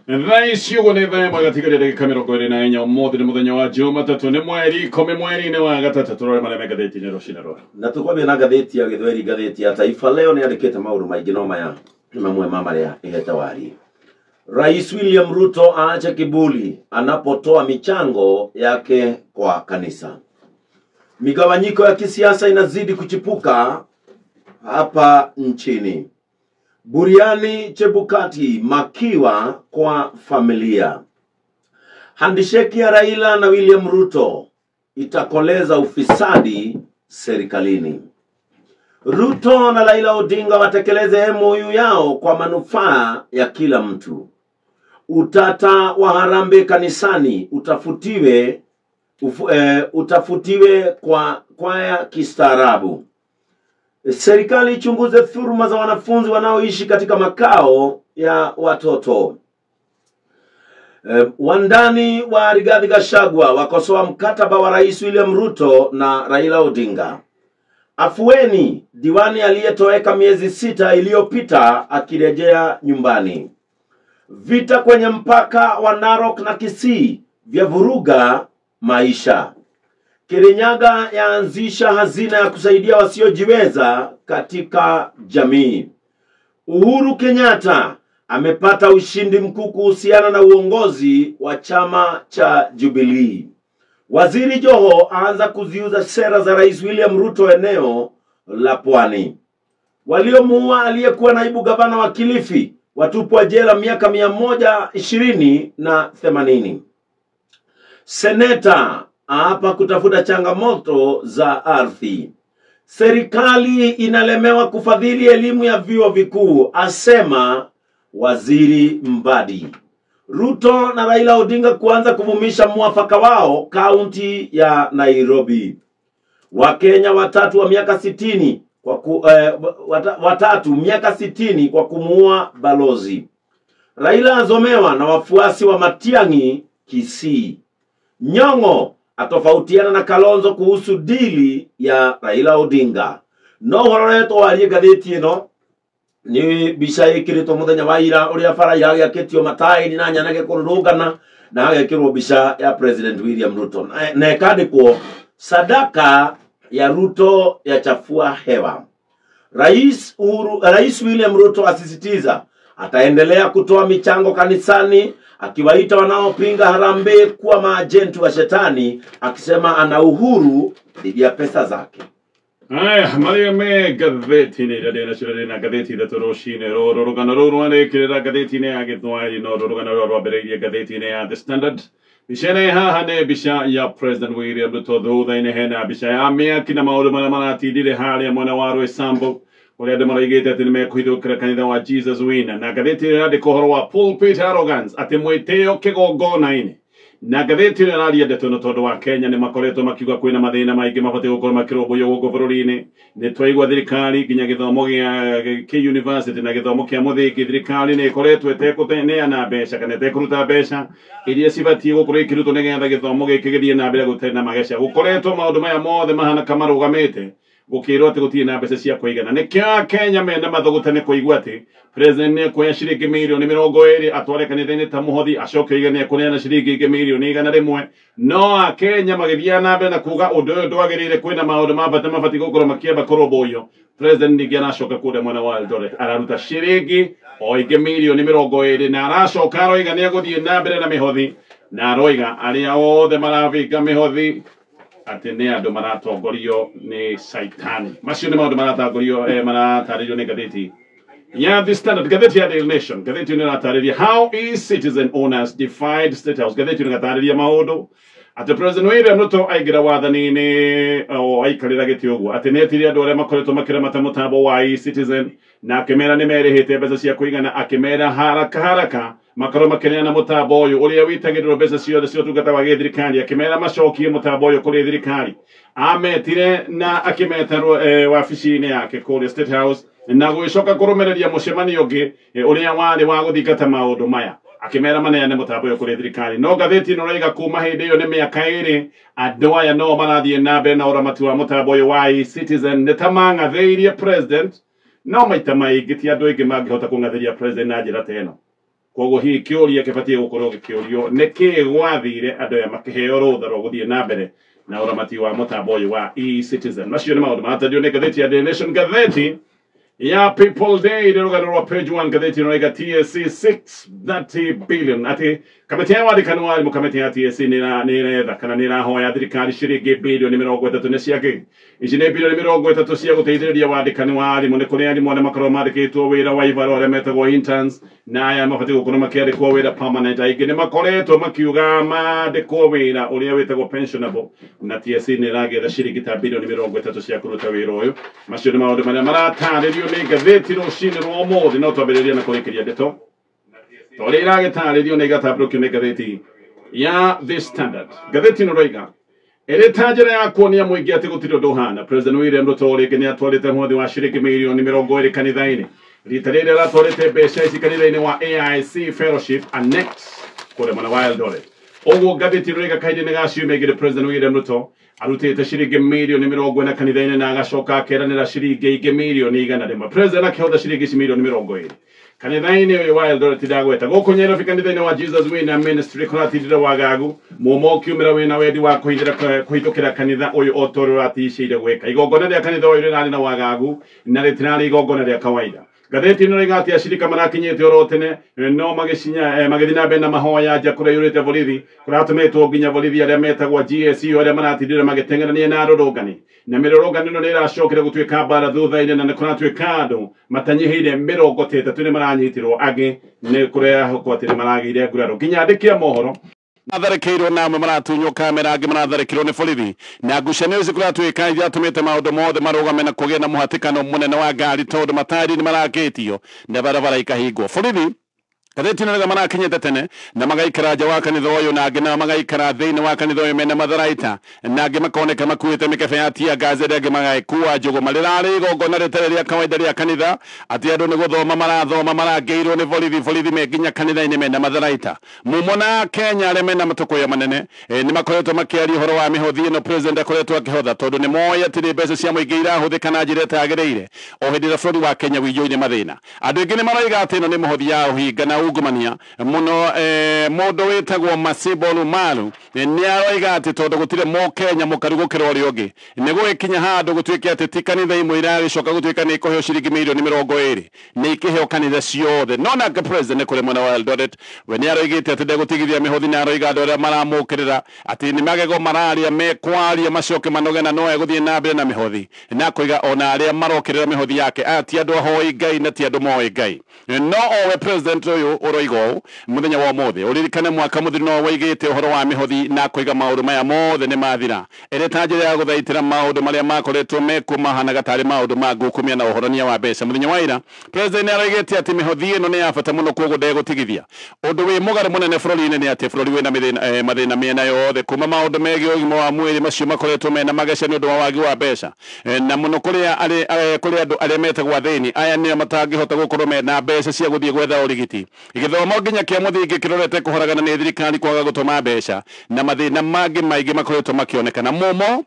Thaa ici ũguo nĩ thaa ĩmwe gatigaria ndagĩka 24. Ũmũthĩ nĩ mũthenya wa Jumatatũ, nĩ mweri 10 mweri-inĩ wa gatatũ. Tũrore marĩa me ngathĩti-inĩ rũcinĩ rũrũ. Na tũkwambia na ngathĩti ya Gĩthweri. Ngathĩti ya Taifa Leo nĩ yandĩkĩte maũndũ maingĩ, no maya nĩ mamwe ma marĩa ĩhete wari. Rais William Ruto aache kiburi anapotoa michango yake kwa kanisa. Migawanyiko ya kisiasa inazidi kuchipuka hapa nchini. Buriani Chebukati makiwa kwa familia. Handisheki ya Raila na William Ruto itakoleza ufisadi serikalini. Ruto na Raila Odinga watekeleze MOU yao kwa manufaa ya kila mtu. Utata wa harambee kanisani utafutiwe kwa kwaya kistaarabu. Serikali ichunguze dhuluma za wanafunzi wanaoishi katika makao ya watoto. Wandani wa Rigathi Gachagua wakosoa mkataba wa Rais William Ruto na Raila Odinga. Afueni diwani aliyetoweka miezi 6 iliyopita akirejea nyumbani. Vita kwenye mpaka wa Narok na Kisii vya vuruga maisha. Kirinyaga yaanzisha hazina ya kusaidia wasiojiweza katika jamii. Uhuru Kenyatta amepata ushindi mkuu kuhusiana na uongozi wa chama cha Jubilee. Waziri Joho aanza kuziuza sera za Rais William Ruto eneo la Pwani. Waliomuua aliyekuwa naibu gavana wa Kilifi watupwa jela miaka 120 na 80. Seneta hapa kutafuta changamoto za ardhi. Serikali inalemewa kufadhili elimu ya vyuo vikuu, asema Waziri Mbadi. Ruto na Raila Odinga kuanza kuvumisha mwafaka wao kaunti ya Nairobi. Wakenya watatu wa miaka 60 kwa watatu miaka 60 kwa kumuua balozi. Raila azomewa na wafuasi wa Matiang'i Kisii. Nyong'o atofautiana na Kalonzo kuhusu dili ya Raila Odinga. No hororetwo warie ngathĩti ĩno nĩ mbica ĩkĩrĩtwo mũthenya wa ira ũrĩa bara iragĩakĩtio mataĩri na nyanake kũrũrũngana na hagekĩrwo mbica ya President William Ruto na ĩkandĩkwo sadaka ya Ruto ya chafua hewa. Rais William Ruto asisitiza ataendelea kutoa michango kanisani, akiwaita wanaopinga harambee kuwa maajenti wa shetani, akisema ana uhuru dhidi ya pesa zake. Aya, marĩa me ngathĩti-inĩ ĩrĩa ndĩnacio na ngathĩti ithatũ rũcinĩ rũrũ. Rũgano rũrũ rwarĩkĩrĩra ngathĩti-inĩ ya Gĩthwaĩri, no rũgano rũrũ rwambĩrĩirie ngathĩti-inĩ ya The Standard. Mbica ĩno ĩ haha nĩ mbica ya President William Ruto, thutha-inĩ hena mbica ya mĩaki na maũndũ marĩa maratindire harĩa mwena wa Roysambu, ũrĩa andũ maroigĩte atĩ nĩmekũhithũkĩra kanitha wa Jesus Winner. Na ngathĩti ĩno ĩrandĩka ũhoro wa pulpit arrogance, atĩ mwĩtĩo kĩgongona-inĩ. Na ngathĩti ĩno ĩraria ndeto ĩno tondũ wa Kenya nĩ makoretwo makiuga kwĩna mathĩna maingĩ mabatiĩ gũkorwo makĩrũmbũiyo gũkũ bũrũri-inĩ. Nĩ twaigua thirikari nginya gĩthomo gĩa kĩ university na gĩthomo kĩa mũthingi, thirikari nĩ ĩkoretwo ĩtekũneana mbeca kana ĩtekũruta mbeca iria cibatiĩ gũkorwo ikĩrutwo nĩgetha gĩthomo gĩkĩ gĩthiĩ na mbere gũtarĩ na mageca. Gũkoretwo maũndũ maya mothe mahana kamarũgamĩte gũkĩrwo atĩ gũtirĩ na mbeca cia kũigana. Nĩkĩo Akenya mena mathũgũta nĩ kũigua atĩ president nĩ ekuoya ciringi mirioni 20 atware kanitha-inĩ ta mũhothi, acoke oige nĩ ekũneana ciringi ingĩ mirioni 100. No Akenya magĩthiaga na mbere na kuga ũndũ ũyũ ndwagĩrĩire, kwĩna maũndũ ma bata mabatiĩ gũkorwo makĩamba kũrũmbũiyo. President ningĩ aracoka kũrĩa mwena wa Eldoret araruta ciringi o ingĩ mirioni 20 na aracoka aroiga nĩ egũthiĩ na mbere na mĩhothi, na aroiga arĩa othe marabinga mĩhothi atĩ nĩ andũ maratongorio nĩ caitani. Macio nĩ maũndũ maratongorio maratarĩrio nĩ ngathĩti ya The Standard. Ngathĩti ya Daily Nation, ngathĩti ĩno ĩratarĩria how is citizen owners defied State House. Ngathĩti ĩno ĩgatarĩria maũndũ atĩ President William Ruto aingĩra wathani-inĩ o aikarĩra gĩtĩ ũguo atĩ nĩ etire andũ arĩa makoretwo makĩramata mũtambo wa e-Citizen na akĩmera nĩ merĩhĩte mbeca cia kũigana, akĩmera haraka haraka makorwo makĩneana mũtambo ũyũ ũrĩa wĩtagĩrĩrwo mbeca ciothe cia ũtungata wa gĩthirikari, akĩmera macokie mũtambo ũyũ kũrĩ thirikari. Ametire na akĩmeta wabici-inĩ yake kũrĩa State House na gũgĩcoka kũrũmĩrĩria mũcemanio ũngĩ ũrĩa warĩ wa gũthingata maũndũ maya, akĩmera maneane mũtambo ũyũ kũrĩ thirikari. No ngathĩti ĩno ĩroiga kuma hĩndĩ ĩyo nĩ mĩaka 2 andũ aya no marathiĩ na mbere na ũramati wa mũtambo ũyũ wa e-Citizen, nĩ ta mang'athĩirie president, no maita maingĩ ti andũ aingĩ mangĩhota kũng'athĩria president na njĩra ta ĩno. Koguo hihi kĩũria kĩbatiĩ gũkorwo gĩkĩũrio nĩkĩĩ gwathire andũ aya makĩheo rũtha rwa gũthiĩ na mbere na ũramati wa mũtambo ũyũ wa eCitizen. Macio nĩ maũndũ maratarĩrio nĩ ngathĩti ya Daily Nation. Ngathĩti ya People Day nĩ rũgano rwa page 1 ngathĩti ĩno ĩraiga TSC 630 billion atĩ kamĩtĩ ya wandĩkani wa arimũ kamĩtĩ ya TSC nĩ ĩretha kana nĩ ĩrahoya thirikari ciringi bilioni 30 nĩ ciake. Ici nĩ bilioni 30 cia gũteithĩrĩria wandĩkani wa arimũ. Nĩ kũrĩ arimũ arĩa makoragwo mandĩkĩtwo wĩra wa ibaro arĩa metagwo interns, na aya mabatiĩ gũkorwo makĩandĩkwo wĩra permanent. Aingĩ nĩ makoretwo makiuga mandĩkwo wĩra ũrĩa wĩtagwo pensionable, na TSC nĩ ĩragĩetha ciringi ta bilioni 30 cia kũruta wĩra ũyũ. Macio nĩ maũndũ marĩa maratarĩrio nĩ ngathĩti rũcinĩ rwa ũmũthĩ. No twambĩrĩrie na kũrĩkĩria ndeto ta ũrĩa iragĩtarĩrio na igatambũrũkio nĩ ngathĩti ya The Standard. Ngathĩti ĩno ĩroiga ĩrĩ ta njĩra ya kuonia mũingĩ atĩ gũtirĩ ũndũ ũhana. President William Ruto rĩngĩ nĩ atwarĩte mũhothi wa ciringi mirioni 20 kanitha-inĩ. Rita rĩrĩ aratwarĩte mbeca ici kanitha-inĩ wa AIC Fellowship Annex kũrĩa mwena wa Eldoret. Ũguo ngathĩti ĩroiga kahinda-inĩ ga ciumia igĩrĩ President William Ruto arutĩte ciringi mirioni 40 kanitha-inĩ na agacoka akeranĩra ciringi ingĩ mirioni 100. President akĩhotha ciringi ici mirioni 20 kanitha-inĩ ũyũ wa Eldoret ndagweta. Gũkũ Nairobi kanitha-inĩ wa Jesus Winner Ministry kũratindire wagagu mũmo ũkiumĩra wĩna wendi wa kũhithũkĩra kanitha ũyũ o ta ũrĩa ũraticĩire gwĩka. Igongona rĩa kanitha ũyũ rĩrarĩ na wagagu na rĩtirarĩ igongona rĩa kawaida. Ngathĩti ĩno ĩroiga atĩ acirika marakinyĩte oro tene no magĩcinya magĩthiĩ na mbere na mahoya nja kũrĩa yũrĩte borithi. Kũratũmĩtwo nginya borithi arĩa metagwo GSU arĩa maratindire magĩteng'erania na arũrũngani, na mĩrũrũngano ĩno nĩ ĩracokire gũtuĩka mbara thutha-inĩ, na nĩ kũratuĩka andũ matanyihĩire 30 nĩ maranyitirwo, angĩ nĩ kũrehokwo atĩ nĩ maragĩire nguraro. Nginya andĩki a mohoro matharĩkĩirwo na amwe maratunywo kamera, angĩ maratharĩkĩrwo nĩ borithi, na ngucanio ici kũratuĩka iratũmĩte maũndũ mothe marũgame na kũgĩa na mũhatĩkano mũnene wa ngari tondũ mataĩri nĩ marakĩtio na barabara ikahingwo. Borithi ngathĩti ĩno marakinyĩte tene na magaikara nja wa kanitha ũyũ, na angĩ nao magaikara thĩinĩ wa kanitha ũyũ mena matharaita, na angĩ makoneka makuĩte mĩkebe ya tear gas, arĩa angĩ magagĩkua njũgũma. Rĩrarĩ igongona rĩtarĩ rĩa kawaida rĩa kanitha atĩ andũ nĩ gũthoma marathoma marangĩirwo nĩ borithi. Borithi me nginya kanitha-inĩ mena matharaita. Mumo na Kenya arĩa mena matũkũya manene nĩ makoretwo makĩaria ũhoro wa mĩhothi ĩno president akoretwo akĩhotha, tondũ nĩ moĩ atĩ nĩ mbeca cia mũingĩ irahũthĩka na njĩra ĩtagĩrĩire o hĩndĩ ĩrĩa bũrũri wa Kenya wĩiyũire mathĩna. Andũ aingĩ nĩ maroiga atĩ ĩno nĩ mũhothi ya ũhinga na ungumania mũno. Mũndũ wĩtagwo Masibo Lumalu nĩ aroiga atĩ tondũ gũtirĩ mũkenya mũkaru gũkĩra ũrĩa ũngĩ, nĩ gũgĩkinya handũ gũtuĩke atĩ ti kanitha imwe iragĩcoka gũtuĩka nĩ ikũheo ciringi mirioni 20, nĩ ikĩheo kanitha ciothe. No nake president nĩ kũrĩ mwena wa Eldoret we nĩ aroigĩte atĩ ndegũtigithia mĩhothi, na aroiga andũ arĩa maramũkĩrĩra atĩ nĩ magego mararia mekwaria macoke manoge na no egũthiĩ na mbere na mĩhothi, na koiga ona arĩa marokĩrĩra mĩhothi yake aya ti andũ ahoi Ngai na ti andũ moĩ Ngai. No owe president ũyũ ũroiga ũũ mũthenya wa ũmũthĩ, ũririkane mwaka mũthiru no waigĩte ũhoro wa mĩhothi na koiga maũndũ maya mothe nĩ mathira, ĩrĩ ta njĩra ya gũthaitĩra maũndũ marĩa makoretwo mekuo mahanaga tarĩ maũndũ ma ngukumia na ũhorania wa mbeca. Mũthenya wa ira president nĩ aroigĩte atĩ mĩhothi ĩno nĩ ya bata mũno, koguo ndegũtigithia. Ũndũ wĩ mũgarũ mũnene bũrũri-inĩ nĩ atĩ bũrũri wĩna mathĩna mĩena yothe, kuma maũndũ megiĩ ũgima wa mwĩrĩ macio makoretwo mena mageca nĩ ũndũ wa wagi wa mbeca, na mũno kũrĩ andũ arĩa metagwo athĩni, aya nĩo matangĩhota gũkorwo mena mbeca cia gũthiĩ gwetha ũrigiti. Gĩthomo nginya kĩa mũthingi kĩrorete kũhoragana nĩ thirikari kwaga gũtũma mbeca, na mathĩna mangĩ maingĩ makoretwo makĩonekana mumo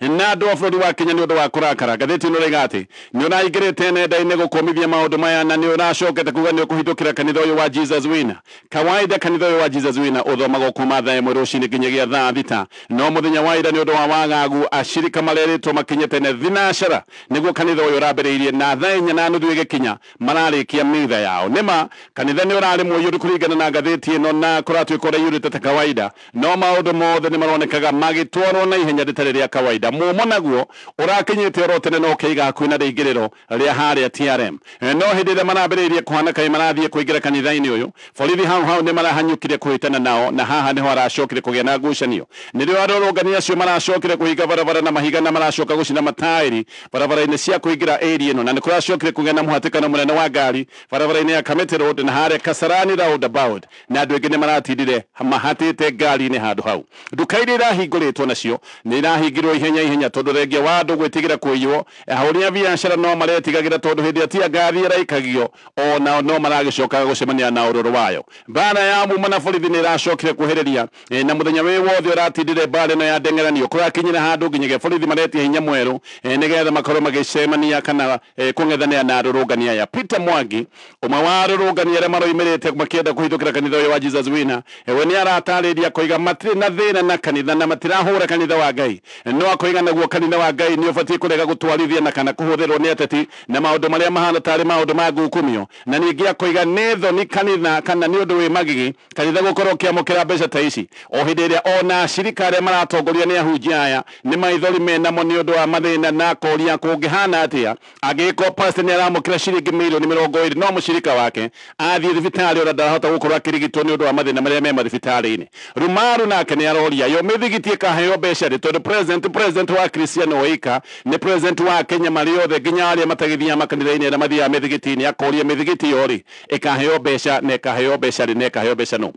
na andũ a bũrũri wa Kenya nĩ ũndũ wa kũrakara. Ngathĩti ĩno ĩroiga atĩ nĩ ũraingĩrĩte nenda-inĩ gũkũmithia maũndũ maya, na nĩ ũracokete kuga nĩ ũkũhithũkĩra kanitha ũyũ wa Jesus Winner. Kawaida kanitha ũyũ wa Jesus Winner ũthomagwo kuma thaa 1 rũcinĩ nginyagia thaa 6, no mũthenya wa ira nĩ ũndũ wa wagagu acirika marerĩtwo makinye tene thinacara nĩguo kanitha ũyũ ũrambĩrĩirie, na thaa 4:30 ĩgĩkinya mararĩkia mitha yao. Nĩma kanitha nĩ ũrarĩ mũiyũru kũringana na ngathĩti ĩno, na kũratuĩka ũraiyũrĩte ta kawaida, no maũndũ mothe nĩ maronekaga magĩtwarwo na ihenya rĩtarĩ rĩa kawaida. Mumo naguo ũrakinyĩte oro tene no ũkĩiga hakuhĩ na rĩingĩrĩro rĩa harĩa TRM, no hĩndĩ ĩrĩa marambĩrĩirie kũhana kaĩ marathiĩ kũingĩra kanitha-inĩ ũyũ, borithi hau hau nĩ marahanyũkire kũhĩtana nao, na haha nĩho aracokire kũgĩa na ngucanio. Nĩrĩo arũrũngani acio maracokire kũhinga barabara na mahiga, na maracoka gũcina mataĩri barabara-inĩ cia kũingĩra area ĩno, na nĩ kũracokire kũgĩa na mũhatĩkano mũnene wa ngari barabara-inĩ ya Kamiti Road na harĩa Kasarani roundabout, na andũ aingĩ nĩ maratindire mahatĩte ngari-inĩ handũ hau. Nduka iria irahingũrĩtwo nacio nĩ irahingirwo ihenya ihenya tondu thengia wa andu gwitigira kuiywo ahuri a biacara no maretigagira tondu hindi atia ngathi iraikagio ona no maragicoka gucemania na ururu wayo. Mbara ya muma na borithi ni iracokire kuhiriria na muthenya wi wothe uratindire mbara ino ya ndengeranio kurakinyira handu nginyagia borithi maretia hinya mweru nigetha makorwo magicemania kana kung'ethanira na arũrũngani aya. Peter Mwangi umwe wa arũrũngani aria maroimirite makienda kuhithukira kanitha uyu wa Jesus Winner we ni aratariria koiga matire na thina na kanitha na matirahura kanitha wa Ngai no akoiga naguo kanitha wa Ngai ni ubatie kurega gutwarithia na kana kuhuthirwo ni ateti na maundu maria mahana tari maundu ma ngukumio na ningi akoiga ni thoni kanitha kana ni undu wi magigi kanitha gukorwo kiamukira mbeca ta ici o hindi iria ona ashirika aria maratongoria ni ahunjia aya ni maithori menamo ni undu wa mathina na koria kungihana atia angĩkorwo pastor ni aramukira ciringi milioni 20 no mushirika wake athie thibitari ora ndarahota gukorwo akirigitwo ni undu wa mathina maria me mathibitari-ini. Rumaru nake ni aroria yo mithigiti ikaheo mbeca ri tondu president wa Cristiano Oika ni president wa Kenya mari othe nginya aria matagithia makanitha-ini aria mathiaga mithigiti-ini akoria mithigiti yo ri ikaheo mbeca na ikaheo mbeca ri na ikaheo mbeca no.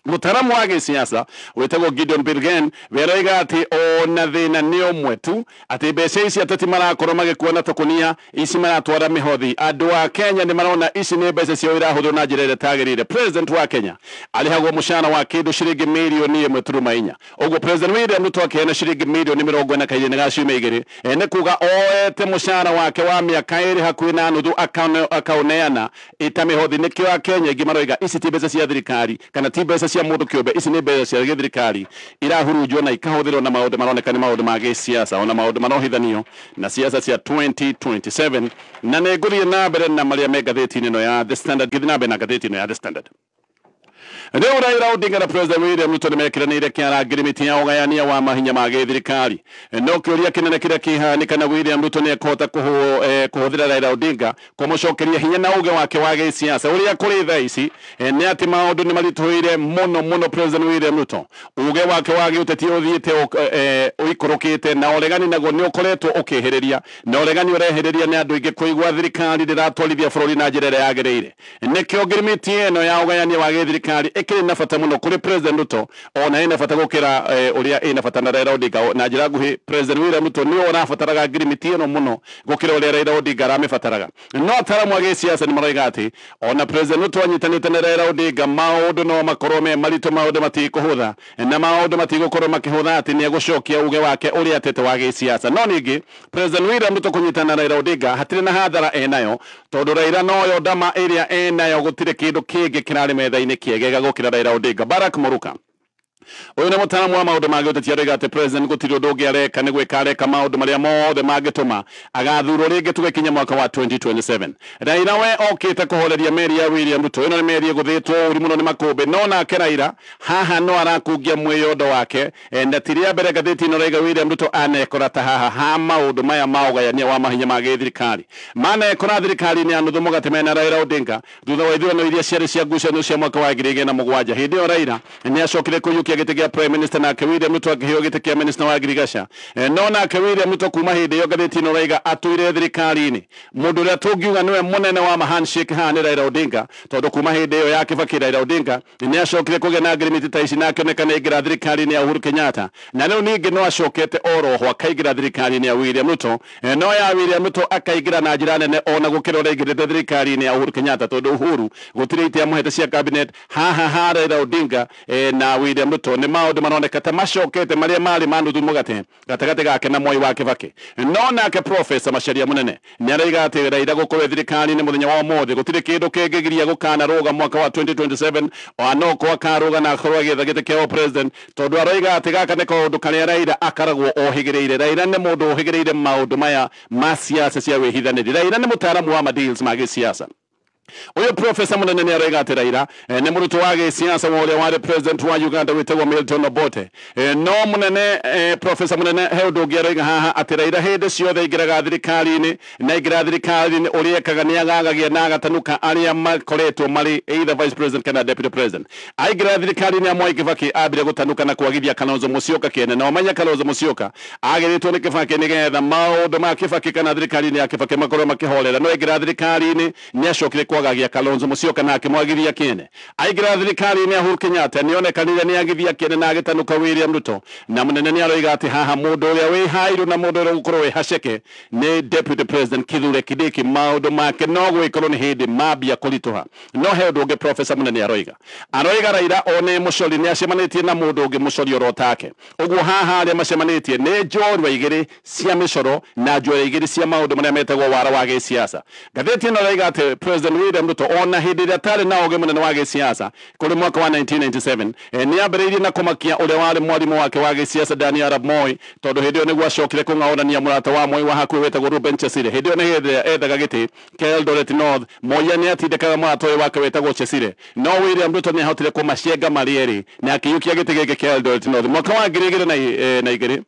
Mutaramu wa gĩsiasa wĩtagwo Gideon Bilgen weroiga atĩ ona thĩna nĩ ũmwe tu atĩ mbeca ici ateti marakorwo magĩkua na tũkũnia ici maratwara mĩhothi andũ a Kenya nĩ marona ici nĩ mbeca ciao irahũthĩrwo na njĩra ĩrĩa ĩtagĩrĩire. President wa Kenya arĩhagwo mũcara wa kĩndũ ciringi mirioni 1.4 ũguo President William Ruto akĩheana ciringi mirioni 42 nĩ kuga oete mũcara wake wa mĩaka 2 hakuhĩ na nuthu akaũneana ĩta mĩhothi. Nĩkĩo a Kenya aingĩ maroiga ici ti mbeca cia thirikari kana ti mbeca cia mundu kiumbe ici ni mbeca cia githirikari irahurunjwo na ikahũthĩrwo na maũndũ maroneka nĩ maũndũ ma gĩsiasa ona maũndũ marohithanio na siasa cia 2027. Na nĩ ngũthiĩ na mbere na marĩa me ngathĩti-inĩ ĩno ya The Standard, ngĩthiĩ na mbere na ngathĩti ĩno ya The Standard. Rĩu Raila Odinga na President William Ruto nĩmekĩranĩire kĩara ngirimiti ya ũgayania wa mahinya ma gĩthirikari no kĩũria kĩnene kĩrĩa kĩhanĩka na William Ruto nĩekũhota kũhũthĩra Raila Odinga kũmũcokeria hinya na uge wake wa gĩsiasa ũrĩa kũrĩ thaa ici nĩ atĩ maũndũ nĩ maritũhĩire mũno mũno President William Ruto uge wake wa gĩũteti ũthiĩte ũikũrũkĩte na ũregani naguo nĩ ũkoretwo ũkĩhĩrĩria na ũregani ũrehĩrĩria nĩ andũ aingĩ kũigua thirikari ndĩratwarithia bũrũri na njĩra ĩrĩa yagĩrĩire. Nĩkĩo ngirimiti ĩno ya ũgayania wa gĩthirikari ĩkĩrĩ na bata mũno kũrĩ President Ruto ona ĩna bata gũkĩra ũrĩa ĩna bata na Raila Odinga. Na njĩra nguhĩ President William Ruto nĩwe ũrabataraga ngirimiti ĩno mũno gũkĩra ũrĩa Raila Odinga aramĩbataraga. No ataaramu a gĩsiasa nĩ maroiga atĩ ona President Ruto anyitanĩte na Raila Odinga maũndũ no makorwo me maritũ, maũndũ matikũhũtha na maũndũ matigũkorwo makĩhũtha atĩ nĩegũcokia uge wake ũrĩa atete wa gĩsiasa. No ningĩ President William Ruto kũnyitana na Raila Odinga hatirĩ na hathara enayo tondũ Raila noyo ndama ĩrĩa enayo gũtirĩ kĩndũ kĩngĩ kĩrarĩ metha-inĩ kĩegega gũkĩra Raila Odinga. Barack Muruka uyu nĩ mũtaaramu wa maũndũ ma gĩũteti aroiga atĩ president gũtirĩ ũndũ ũngĩ areka nĩ gwĩka areka maũndũ marĩa mothe mangĩtũma agathurwo rĩngĩ tũgĩkinya mwaka wa 2027. Raila we okĩte kũhoreria meri ya William Ruto ĩno nĩ meri ĩgũthĩtwo ũru mũno nĩ makũmbĩ no nake Raila haha no arakungia mwĩyondo wake na ti rĩa mbere ngathĩti ĩno raiga William Ruto anekora ta haha ha maũndũ maya ma ũgayania wa mahinya ma gĩthirikari manekora thirikari-inĩ ya nuthu mũgate mena Raila Odinga thutha wa ithurano iria ciarĩ cia ngucanio cia mwaka wa 2007. Hĩndĩ ĩyo Raila nĩ acokire kũiyũkia gĩtĩ kĩa Prime Minister nake William Ruto akĩheo gĩtĩ kĩa Minister wa Ngirigaca no nake William Ruto kuma hĩndĩ ĩyo ngathĩti ĩno raiga atũire thirikari-inĩ mũndũ ũrĩa tũngiuga nĩwe mũnene wa handshake haha nĩ Raila Odinga tondũ kuma hĩndĩ ĩyo ya Kibaki Raila Odinga nĩ acokire kũgĩa na ngirimiti ta ici na akĩoneka nĩ aingĩra thirikari-inĩ ya Uhuru Kenyatta na rĩu ningĩ no acokete oroho akaingĩra thirikari-inĩ ya William Ruto no ya William Ruto akaingĩra na njĩra nene ona gũkĩra ũrĩa aingĩrĩte thirikari-inĩ ya Uhuru Kenyatta tondũ Uhuru gũtirĩ itĩ amũhete cia cabinet haha ha Raila Odinga na William Ruto nĩ maũndũ maroneka ta macokete marĩa marĩ ma nuthu mũgate gatagatĩ gake na Mwai wa Kibaki. No nake Professor Macharia Munene nĩ araiga atĩ Raila gũkorwo thirikari-inĩ mũthenya wa ũmũthĩ gũtirĩ kĩndũ kĩngĩgiria gũkanarũga mwaka wa 2027 ona no ko akarũga na akorwo agĩetha gĩtĩ kĩa president tondũ aroiga atĩ gaka nĩ kaũndũ karĩa Raila akaragwo ohĩgĩrĩire. Raila nĩ mũndũ ũhĩgĩrĩire maũndũ maya ma siasa cia wĩhithanĩri. Raila nĩ mũtaaramu wa ma deals ma gĩsiasa. Uyu Professor Munene nĩ aroiga atĩ Raila nĩ mũrutwo wa gĩsiasa wa ũrĩa warĩ president wa Uganda wĩtagwo Milton Obote. No Munene Professor Munene he ũndũ ũngĩ aroiga haha atĩ Raila hĩndĩ ciothe aingĩraga thirikari-inĩ na aingĩra thirikari-inĩ ũrĩa ekaga nĩ agagagia na agatanuka arĩa makoretwo marĩ either vice president kana deputy president. Aingĩra thirikari-inĩ ya Mwai Kibaki ambire gũtanuka na kwagithia Kalonzo Musyoka kĩene na wamenya Kalonzo Musyoka agĩrĩtwo nĩ Kibaki nĩgetha maũndũ ma Kibaki kana thirikari-inĩ ya Kibaki makorwo makĩhorera no aingĩra thirikari-inĩ nĩ acokire kwagagia Kalonzo Musyoka na akĩmwagithia kĩene. Aingĩra thirikari-inĩ ya Uhuru Kenyatta nĩonekanire nĩagithia kĩene na agĩtanuka William Ruto, na mũnene nĩaroiga atĩ haha mũndũ ũrĩa wĩ hairũ na mũndũ ũrĩa ũgũkorwo wĩ haceke nĩ Deputy President Kithure Kindiki. Maũndũ make no gwĩkorwo nĩ hĩndĩ mambia kũritũha. No he ũndũ ũngĩ Professor Munene aroiga Raila one mũcori nĩacemanĩtie na mũndũ ũngĩ mũcori oro take. Ũguo haha arĩa macemanĩtie nĩ njorua igĩrĩ cia mĩcoro na njorua igĩrĩ cia maũndũ marĩa metagwo wara wa gĩsiasa. Ngathĩti ĩno ĩroiga atĩ President William Ruto ona hĩndĩ ĩrĩa atarĩ na ũgĩ mũnene wa gĩsiasa kũrĩ mwaka wa 1997 nĩambĩrĩirie na kũmakia ũrĩa warĩ mwarimũ wake wa gĩsiasa Daniel Arap Moi, tondũ hĩndĩ ĩyo nĩguo acokire kũng'aũrania mũrata wa Moi wa hakuhĩ wetagwo Ruben Chesire. Hĩndĩ ĩyo nĩ hĩndĩ ĩrĩa ethaga gĩtĩ kĩa Eldoret North. Moi nĩatindĩkaga mũrata ũyũ wake wetagwo Chesire, no William Ruto nĩahotire kũmacenga marĩ erĩ na akĩiyũkia gĩtĩ gĩkĩ kĩa Eldoret North mwaka wa 2002.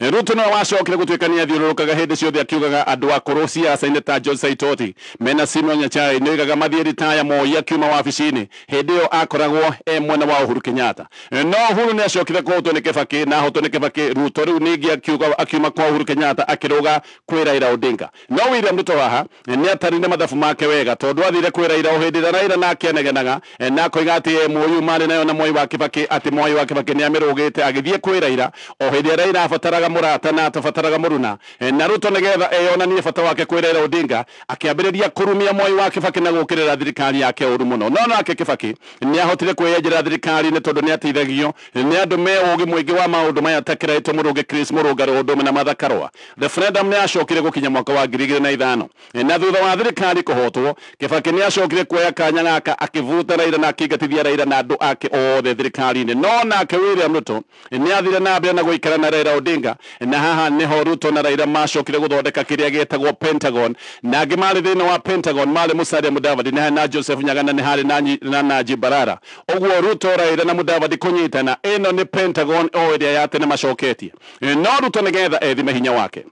Ruto no wacokire gũtuĩka nĩ athiũrũrũkaga hĩndĩ ciothe akiugaga andũ akũrũ siasa-inĩ ta John Saitoti mena Simon Nyachae nĩoigaga mathiĩ ritaya. Moi akiuma wabici-inĩ hĩndĩ ĩyo akoragwo e mwena wa Uhuru Kenyatta, no Uhuru nĩ acokire kũhotwo nĩ Kibaki na ahotwo nĩ Kibaki Ruto rĩu ningĩ akiuma kwa Uhuru Kenyatta akĩrũga kwĩ Raila Odinga. No William Ruto haha nĩ atarire mathabu make wega, tondũ athire kwĩ Raila o hĩndĩ ĩrĩa Raila nake anegenaga na akoiga atĩ MOU marĩ nayo na Mwai wa Kibaki, atĩ Mwai wa Kibaki nĩ amĩrũgĩte. Agĩthiĩ kwĩ Raila o hĩndĩ ĩrĩa Raila abataraga mũrata na atabataraga mũruna, na Ruto nĩgetha eyonanie bata wake kwĩ Raila Odinga akĩambĩrĩria kũrumia Mwai wa Kibaki na gũũkĩrĩra thirikari yake ũru mũno. No nake Kibaki nĩahotire kwĩyenjera thirikari-inĩ tondũ nĩateithagio nĩ andũ me ũgĩ mũingĩ wa maũndũ maya ta Kiraito Mũrũnge, Chris Mũrũngarũ, ũndũ ũmwe na Martha Karua. Referendum nĩyacokire gũkinya mwaka wa 2005, na thutha wa thirikari kũhotwo Kibaki nĩacokire kuoya kanya gaka akĩvuta Raila na akĩingatithia Raila na andũ ake othe thirikari-inĩ. No nake William Ruto nĩathire na mbere na gũikara na Raila Odinga, na haha nĩho Ruto na Raila macokire gũthondeka kĩrĩa gĩtagwo Pentagon, na angĩ marĩ thĩinĩ wa Pentagon marĩ Musalia Mudavadi nĩ harĩ na Joseph Nyagana nĩ harĩ na Najib Balala. Ũguo Ruto, Raila na Mudavadi kũnyitana, ĩno nĩ Pentagon o ĩrĩa ya tene macoketie. No Ruto nĩgetha ethime hinya wake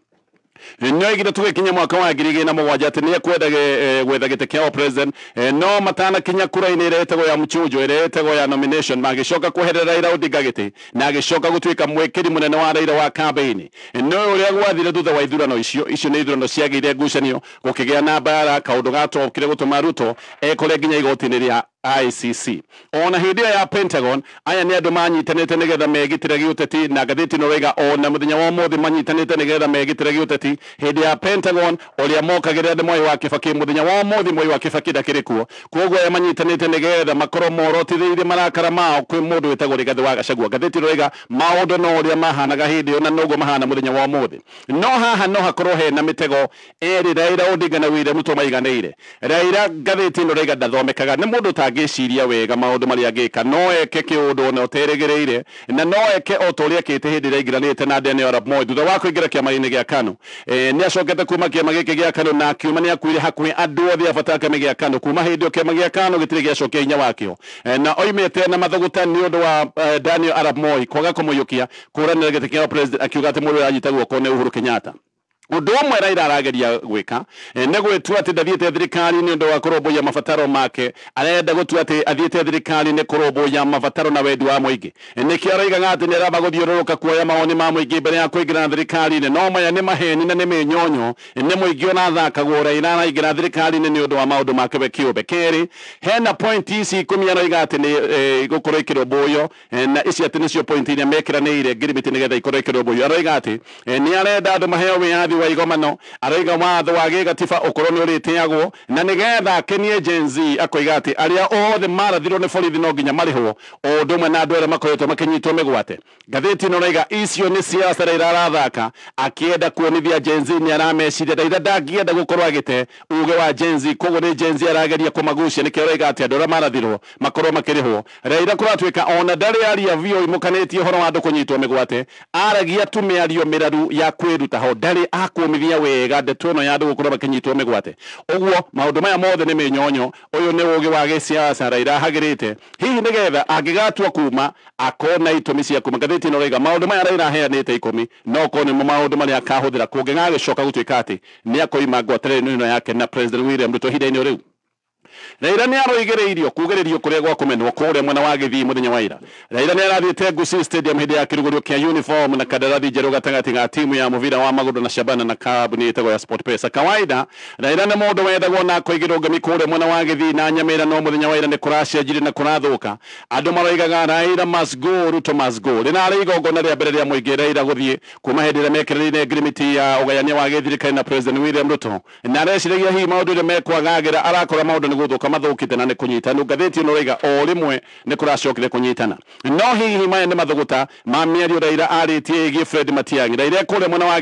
nĩoigire tũgĩkinya mwaka wa 2007 atĩ nĩekwenda gwetha gĩtĩ kĩa president, no matanakinya kura-inĩ ĩrĩa ĩtagwo ya mchujo, ĩrĩa ĩtagwo ya nomination, magĩcoka kweherera Raila Odinga gĩtĩ na agĩcoka gũtuĩka mwĩkĩri mũnene wa Raila wa campaign. No ũrĩa gwathire thutha wa ithurano icio, icio nĩ ithurano ciagĩire ngucanio, gũkĩgĩa na mbara, kaũndũ gatokire gũtũma Ruto ekore nginya igoti-inĩ rĩa ICC. Ona hĩndĩ ĩyo ya Pentagon aya nĩ andũ manyitanĩte nĩgetha megitĩre gĩũteti, na ngathĩti ĩno ĩroiga ona mũthenya wa ũmũthĩ manyitanĩte nĩgetha megitĩre gĩũteti. Hĩndĩ ya Pentagon ũrĩa mokagĩrĩra nĩ Mwai wa Kibaki, mũthenya wa ũmũthĩ Mwai wa Kibaki ndakĩrĩ kuo, koguo aya manyitanĩte nĩgetha makorwo morotithĩirie marakara mao kwĩ mũndũ wĩtagwo Rigathĩ wa Gachagua. Ngathĩti ĩno ĩroiga maũndũ no ũrĩa mahanaga hĩndĩ ĩyo na noguo mahana mũthenya wa ũmũthĩ. No haha no hakorwo hena mĩtego ĩrĩ Raila Odinga na William Ruto maiganĩire. Raila ngathĩti ĩno ĩroiga ndathomekaga, nĩ mũndũ ũtangĩciria wega maũndũ marĩa angĩka, no eke kĩũndũ ona ũterĩgĩrĩire, na no eke o ta ũrĩa ekĩte hĩndĩ ĩrĩa aingĩranĩte na Daniel Arap Moi thutha wa kũingĩra kĩama-inĩ gĩa KANU. Nĩacokete kuma kĩama gĩkĩ gĩa KANU na akiuma nĩakuire hakuhĩ andũ othe a bata a kĩama gĩa KANU. Kuma hĩndĩ ĩyo kĩama gĩa KANU gĩtirĩ gĩacokia hinya wakĩo, na oimĩte na mathũgũta nĩ ũndũ wa Daniel Arap Moi kwaga kũmũiyũkia kũranĩra gĩtĩ kĩa president, akiuga atĩ mũndũ ũrĩa anyita guoko nĩ Uhuru Kenyatta. Ũndũ ũmwe Raila arageria gwĩka nĩ gwĩtua atĩ ndathiĩte thirikari nĩ ũndũ wa kũrũmbũiya mabataro make, arenda gũtua atĩ athiĩte thirikari nĩ kũrũmbũiya mabataro na wendi wa mũingĩ. Nĩkĩo aroigaga atĩ nĩ aramba gũthiũrũrũka kuoya mawoni ma mũingĩ mbere ya kũingĩra thirikari-inĩ. No maya nĩ maheni na nĩ mĩnyonyo, nĩ mũingĩ ũrathakagwo. Raila araingĩra thirikari-inĩ nĩ ũndũ wa maũndũ make we kĩũmbe. Kerĩ, hena point ici 10 aroiga atĩ nĩ igũkorwo ikĩrũmbũiyo, na ici atĩ nĩcio point iria mekĩranĩire ngirimiti nĩgetha ikorwo ikĩrũmbũiyo. Aroiga atĩ nĩ arenda andũ maheo wĩyathi wa igomano, aroiga watho wa gĩgatiba ũkorwo nĩ ũrĩtĩagwo, na nĩgetha akenie Gen Z akoiga atĩ arĩa othe marathirwo nĩ borithi no nginya marĩhwo, o ũndũ ũmwe na andũ arĩa makoretwo makĩnyitwo mĩgwate. Ngathĩti ĩno ĩroiga icio nĩ siasa Raila arathaka akĩenda kuonithia Gen Z nĩ arameciria. Raila ndangĩenda gũkorwo agĩte uge wa Gen Z, koguo nĩ Gen Z arageria kũmagucia, nĩkĩo aroiga atĩ andũ arĩa marathirwo makorwo makĩrĩhwo. Raila kũratuĩka ona ndarĩ aria biũ imũkanĩtie ũhoro wa andũ kũnyitwo mĩgwate, aragia tu mĩario mĩraru ya kwĩruta ho, ndarĩ akũmithia wega ndeto ĩno ya andũ gũkorwo makĩnyitwo mĩgwate. Ũguo maũndũ maya mothe nĩ mĩnyonyo, ũyũ nĩ ũgĩ wa gĩsiasa Raila ahagĩrĩte, hihi nĩgetha angĩgatua kuma akona itũmi cia kuma. Ngathĩti ĩno ĩroiga maũndũ maya Raila aheanĩte 10 no korwo nĩmo maũndũ marĩa akahũthĩra kũngĩgagĩcoka gũtuĩka atĩ nĩ akoima ngwatanĩro ĩno yake na President William Ruto ihinda-inĩ rĩu. Raila nĩ aroigĩrĩirio kugĩrĩrio kũrĩa gwa kũmenwo kũrĩa mwena wa Gĩthii mũthenya wa ira. Raila nĩ arathiĩte Gusii Stadium hĩndĩ ya kĩrugũrio kĩa uniform na kandarathi njerũ gatagatĩ ga timu ya mũbira wa magũrũ na Shabana na kambuni ĩtagwo ya SportPesa. Kawaida Raila nĩ mũndũ wendagwo na akoigĩrwo ngemi kũrĩa mwena wa Gĩthii na Nyamĩra, no mũthenya wa ira nĩ kũracenjirie na kũrathũka. Andũ maroigaga Raila must go, Ruto must go. Rĩrarĩ igongona rĩa mbere rĩa mũingĩ Raila gũthiĩ kuma hĩndĩ ĩrĩa mekĩrĩire ngirimiti ya ũgayania wa gĩthirikari na President William Ruto, na areciragia hihi maũndũ ĩrĩa mekwagagĩra, arakora maũndũ nĩ gũthũka mathũkĩte na nĩ kũnyitana. Ngathĩti ĩno ĩroiga o rĩmwe nĩ kũracokire kũnyitana, no hihi maya nĩ mathũgũta ma mĩario Raila arĩtie ĩgiĩ Fred Matiang'i. Raila kũrĩa mwena wa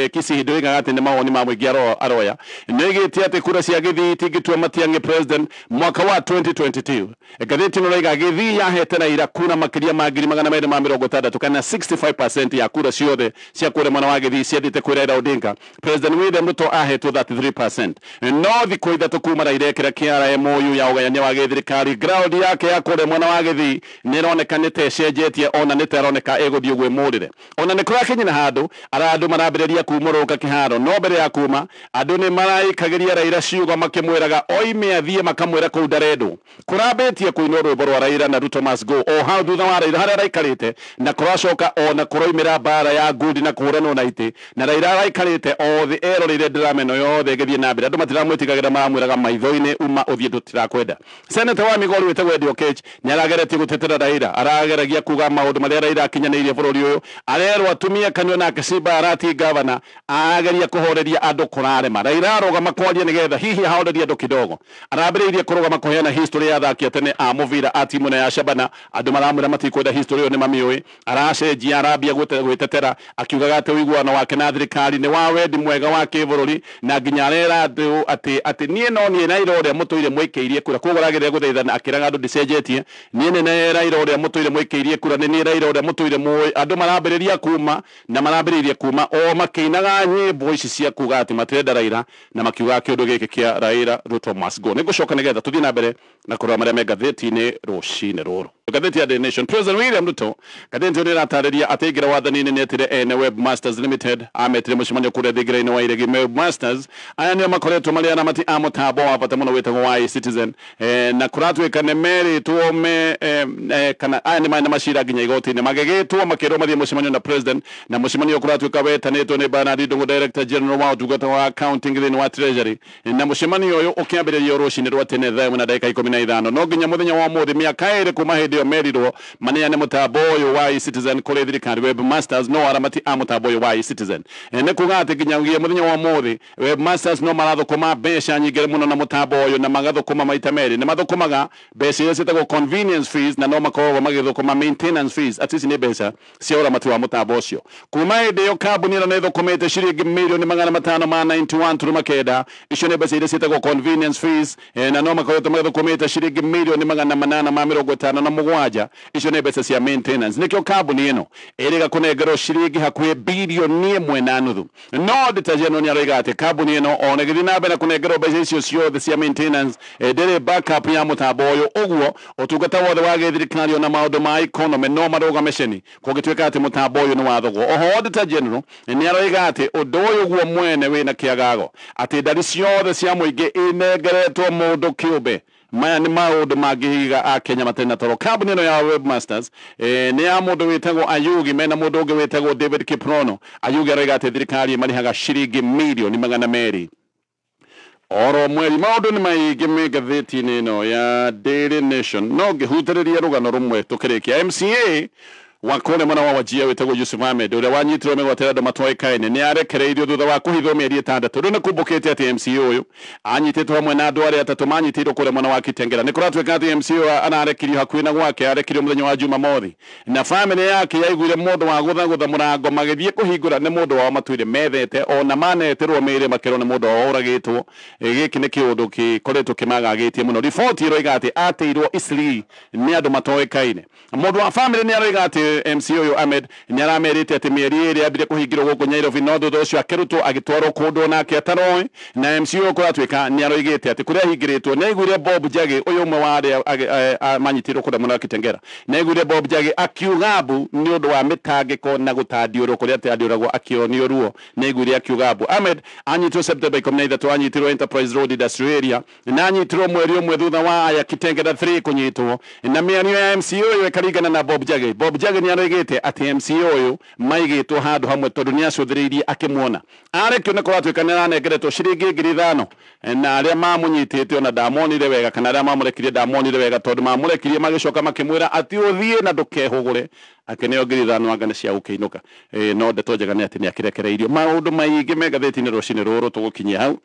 Kisii ndũigaga atĩ nĩ mawoni ma mũingĩ aroya, nĩoigĩte atĩ kura cia Gĩthii itingĩtua Matiang'i president mwaka wa 2022. Ngathĩti ĩno ĩroiga Gĩthii yahete Raila kura makĩria ma 260,000 kana 65% ya kura ciothe cia kũrĩa mwena wa Gĩthii ciathiĩte kwĩ Raila Odinga. President William Ruto ahetwo 33%. No thikũ 3 kuma Raila ekĩra kĩara MOU ya ũgayania wa gĩthirikari, ground yake ya kũrĩa mwena wa Gĩthii nĩ ĩroneka nĩ ta ĩcenjetie, ona nĩ ta ĩroneka ĩgũthiĩ ũguo ĩmũrĩre. Ona nĩ kũrakinyĩra handũ andũ marambĩrĩria kumũrũka kĩharo, no mbere ya kuma andũ nĩ maraikagĩria Raila ciugo makĩmwĩraga oime athiĩ, makamwĩra kũu ndarendwo. Kũrambĩtie kũinwo rwĩmbo rwa Raila na Ruto must go o hau thutha wa Raila harĩa araikarĩte, na kũracoka ona kũroimĩra mbara ya ngundi na kũhũranwo na itĩ, na Raila araikarĩte o thĩ eroreire drama ĩno yothe ĩgĩthiĩ na mbere. Andũ matiramwĩtigagĩra, maramwĩraga maitho-inĩ uma ũthiĩ tũtirakwenda. Senator wa Migori wĩtagwo Eddie Oketch nĩ arageretie gũtetera Raila, arageragia kuga maũndũ marĩa Raila akinyanĩirie bũrũri ũyũ, arerwo atumie kanua nake Simba Arati governor ageria kũhoreria andũ kũrarema. Raila arũgama kwaria nĩgetha hihi ahorerie andũ kidogo, arambĩrĩirie kũrũgama kũheana history ya athaki a tene a mũbira a timu ya Shabana. Andũ maramwĩra matikwenda history ĩyo nĩ mamiũĩ. Aracenjia arambia gwĩtetera akiugaga atĩ ũiguano wake na thirikari nĩ wa wendi mwega wa kĩbũrũri, na nginya arera andũ atĩ niĩ no niĩ Raila ũrĩa mũtũire mwĩkĩirie kura. Koguo arageria gũthaithana akĩraga andũ ndicenjetie, niĩ nĩ Raila ũrĩa mũtũire mwĩkĩirie kura, nĩ niĩ Raila ũrĩa mũtũire mũĩ. Andũ marambĩrĩria kuma na marambĩrĩirie kuma o makĩinaga nyĩmbo ici cia kuga atĩ matirenda Raila na makiugaga kĩũndũ gĩkĩ kĩa Raila Ruto must go. Nĩngũcoka nĩgetha tũthiĩ na mbere na kũrora marĩa me ngathĩti-inĩ rũcinĩ rũrũ. Ngathĩti ya The Nation, President William Ruto ngathĩti ĩno ĩratarĩria atĩ aingĩra wathani-inĩ nĩ etire ene Webmasters Limited, ametire mũcemanio kũrĩa thingira-inĩ wa Iregi. Webmasters aya nĩo makoretwo marĩ aramati a mũtambo wa bata mũno wĩtagwo wa eCitizen, na kũratuĩka nĩ merĩtwo me kana aya nĩ marĩ na macira nginya igoti-inĩ, magĩgĩtwo makĩrwo mathiĩ mũcemanio na president, na mũcemanio kũratuĩka wetanĩtwo nĩ Bernard Ndung'u, Director General wa ũtungata wa accounting thĩinĩ wa Treasury, na mũcemanio ũyũ ũkĩambĩrĩrio rũcinĩ rwa tene thaa 1 na ndagĩka 15, no nginya mũthenya wa ũmũthĩ mĩaka 2 kuma hĩndĩ ĩyo merirwo maneane mũtambo ũyũ wa eCitizen kũrĩ thirikari. Webmasters no aramati a mũtambo ũyũ wa eCitizen, nĩ kuga atĩ nginyagia mũthenya wa ũmũthĩ Webmasters no marathũkũma mbeca nyingĩ mũno na mũtambo ũyũ, na magathũkũma maita merĩ. Nĩ mathũkũmaga mbeca iria ciĩtagwo convenience fees, na no makoragwo magĩthũkũma maintenance fees, atĩ ici nĩ mbeca cia ũramati wa mũtambo ũcio. Kuma hĩndĩ ĩyo kambuni ĩno nĩ ĩthũkũmĩte ciringi mirioni 591.9, icio nĩ mbeca iria ciĩtagwo convenience fees, na no makoretwo magĩthũkũmĩte ciringi mirioni 857, icio nĩ mbeca cia maintenance. Nĩkĩo kambuni ĩno ĩrĩga kũnengerwo ciringi hakuhĩ bilioni 1.5. No Auditor General nĩ aroiga atĩ kambuni ĩno ona ĩgĩthiĩ na mbere kũnengerwo mbeca icio ciothe cia maintenance, ndĩrĩ backup ya mũtambo ũyũ, ũguo ũtungata wothe wa gĩthirikari ona maũndũ ma economy no marũgame ceni kũngĩtuĩka atĩ mũtambo ũyũ nĩ wathogwo. Oho Auditor General nĩ aroiga atĩ ũndũ ũyũ guo mwene wĩna kĩagago, atĩ ndari ciothe cia mũingĩ inengeretwo mũndũ kĩũmbe. Maya nĩ maũndũ mangĩhiga a Kenya matarĩ na toro. Kambuni ĩno ya Webmasters nĩ ya mũndũ wĩtagwo Ayugi mena mũndũ ũngĩ wĩtagwo David Kiprono. Ayugi aroiga atĩ thirikari ĩmarĩhaga ciringi mirioni 200 oro mweri. Maũndũ nĩ maingĩ me ngathĩti-inĩ ĩno ya Daily Nation, no ngĩhutĩrĩria rũgano rũmwe tũkĩrĩkia. MCA wa kũrĩa mwena wa Wajir wĩtagwo Yusuf Ahmed ũrĩa wanyitirwo mĩgwate andũ matoĩkaine nĩ arekereirio thutha wa kũhithwo mĩeri 6. Rĩu nĩ kumbũkĩte atĩ MCA ũyũ anyitĩtwo hamwe na andũ arĩa atatũ manyitĩirwo kũrĩa mwena wa Kitengela. Nĩ kũratuĩka atĩ MCA ũyũ ararekirio hakuhĩ na gwake, arekirio mũthenya wa Jumamothi, na bamĩrĩ yake yaiguire mũndũ wa gũthagũtha mũrango, magĩthiĩ kũhingũra nĩ mũndũ wao matũire methete, ona maneterwo mĩĩrĩ makĩrwo nĩ mũndũ wao ũragĩtwo. Gĩkĩ nĩ kĩũndũ gĩkoretwo kĩmagagĩtie mũno. Riboti ĩroiga atĩ ateirwo Isli nĩ andũ matoĩkaine. Mũndũ wa bamĩrĩ nĩ aroiga atĩ MC ũyũ Ahmed nĩ aramerĩte atĩ mĩeri ĩrĩ ambire kũhingĩrwo gũkũ Nairobi, no thutha ũcio akĩrutwo agĩtwarwo kũndũ onake ataroĩ. Na MC ũyũ kũratuĩka nĩ aroigĩte atĩ kũrĩa ahingĩrĩtwo nĩ aiguire Bob Njagi, ũyũ ũmwe wa arĩa manyitĩrwo kũrĩa mwena wa Kitengela, nĩ aiguire Bob Njagi akiuga mbu nĩ ũndũ wa mĩtangĩko na gũtandiũrwo kũrĩa atandiũragwo akĩonio ruo. Nĩ aiguire akiuga mbu. Ahmed anyitirwo September 13, anyitirwo Enterprise Road Industrial Area, na anyitirwo mweri ũmwe thutha wa aya Kitengela 3 kũnyitwo. Na mĩario ya MC ũyũ ĩkaringana na Bob Njagi. Bob Njagi nĩ aroigĩte atĩ MC ũyũ maigĩtwo handũ hamwe tondũ nĩ acũthĩrĩirie akĩmuona arekio. Nĩ kũratuĩka nĩ aranengeretwo ciringi 5,000, na arĩa mamũnyitĩte ona ndamonire wega, kana arĩa mamũrekirie ndamonire wega, tondũ mamũrekirie magĩcoka makĩmwĩra atĩ ũthiĩ na ndũkehũgũre. Akĩneo 5,000 anga nĩ cia gũkĩinũka. No ndeto njega nĩ atĩ nĩ akĩrekereirio. Maũndũ maingĩ me ngathĩti-inĩ rũcinĩ rũrũ, tũgũkinyia hau.